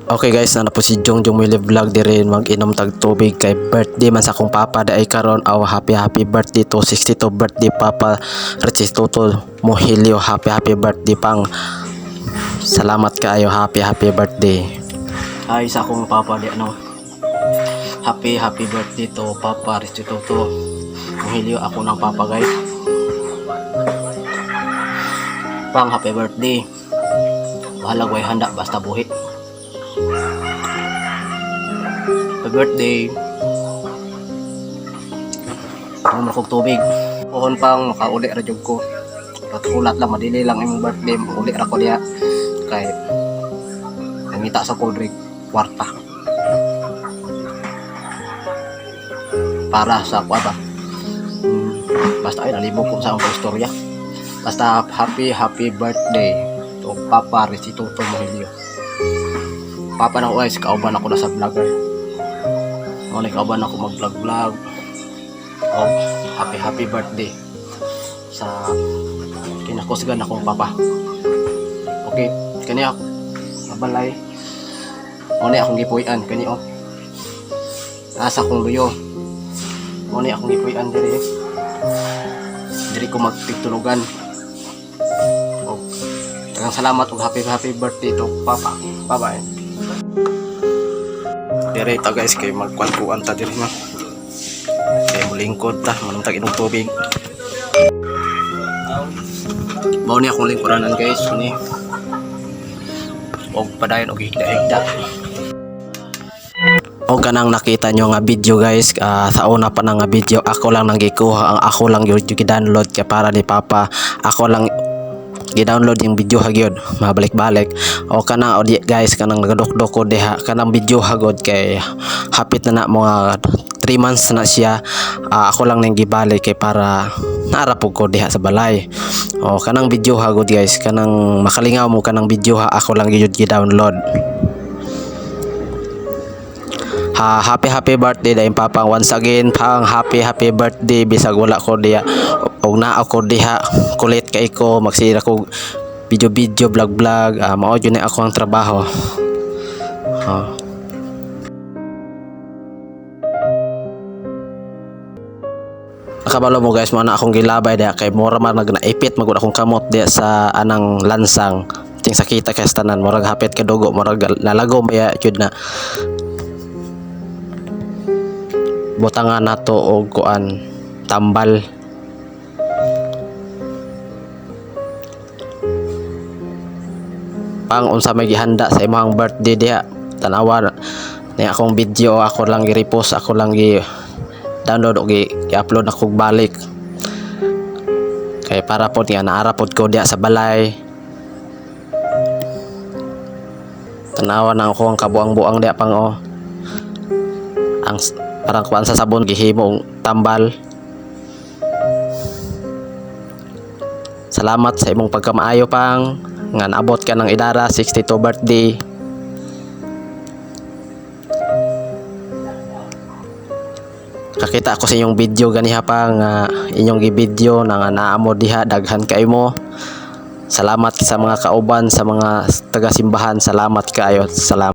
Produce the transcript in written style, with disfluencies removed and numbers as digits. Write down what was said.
Okay guys, na po si Jong Jong Willie Vlog diri, mag-inom tag tubig kay birthday man sa akong papa di ay karon. Aw, happy happy birthday to 62 birthday, Papa Restituto Mohilio. Happy happy birthday, pang. Salamat kaayo, happy happy birthday. Hi sa akong papa di ano. Happy happy birthday to Papa Restituto Mohilio, ako ng papa, guys. Pang, happy birthday. Bahala way handa, basta buhi. Happy birthday. Ako kog tubig. Pohon, pang, makauli ra jud ko. Hulat lang, madili lang imong birthday, uli ra ko diha. Kay nangita sa cold drink, kwarta. Para sa kwa ba? Basta ay nalibog ko sa akong istorya. Basta happy happy birthday to Papa Restituto Mohilio. Papa na ko, guys, kauban ako na sa vlogger. Mo ni kauban ako mag-vlog vlog. Oh, happy happy birthday sa kinakusgan akong papa. Okay, kani ako mabalay. Mo ni akong gipuy-an kani oh. Nasa akong luyo. Mo ni akong gipuy-an diri. Diri ko magtigtulugan. Oh, daghang salamat ug happy happy birthday to Papa. Bye bye. Dire ta, guys, kay magkwantuan ta diri no. Kay mulingkod ta, manong tag inom tubig. Mao ni akong lingkuranan, guys, ni. Og padayon og higda-higda. O kanang nakita nyo nga video, guys, sa una pa na nga video, ako lang nang gikuha, ang ako lang yun gi-download kay para ni Papa. Ako lang gi-download yung video hagyod, mabalik-balik. O kana o di, guys, kanang nagadukdok ko diha, kanang video hagod kay hapit na na mga 3 months na siya. Ako lang nang gibalik kay para naara pud ko diha sa balay. O kanang video hagod, guys, kanang makalingaw mo kanang video ha, ako lang gyud gi-download. Ha, happy happy birthday dayon, Papa. Once again, pang, happy happy birthday. Bisag wala ko diha og naa ko diha, kulit kay ko magsira ko video video, vlog vlog. Mao jud ni ako ang trabaho. Oh. Nakabalo mo, guys, mo na akong gilabay diha kay mura man nag naipit magud akong kamot diha sa anang lansang ting sakita kay sa tanan, murag hapit ka dugo, murag nalagom baya jud na. Butangan nato og kuan, tambal. Pang, unsa may gihanda sa imong birthday diha? Tanawa ni akong video, ako lang gi-repost, ako lang gi download og gi-upload ako balik kay para pod nga naara pod ko diha sa balay. Tanawa na ako ang kabuang-buang diha, pang, oh. Ang parang kuan sa sabon gihimo tambal. Salamat sa imong pagkamaayo, pang, nga naabot ka ng idara 62 birthday. Kakita ako sa inyong video ganiha pa nga inyong gi-video na nga naa mo diha, daghan kay mo. Salamat sa mga kauban, sa mga taga simbahan, salamat kaayo, salamat.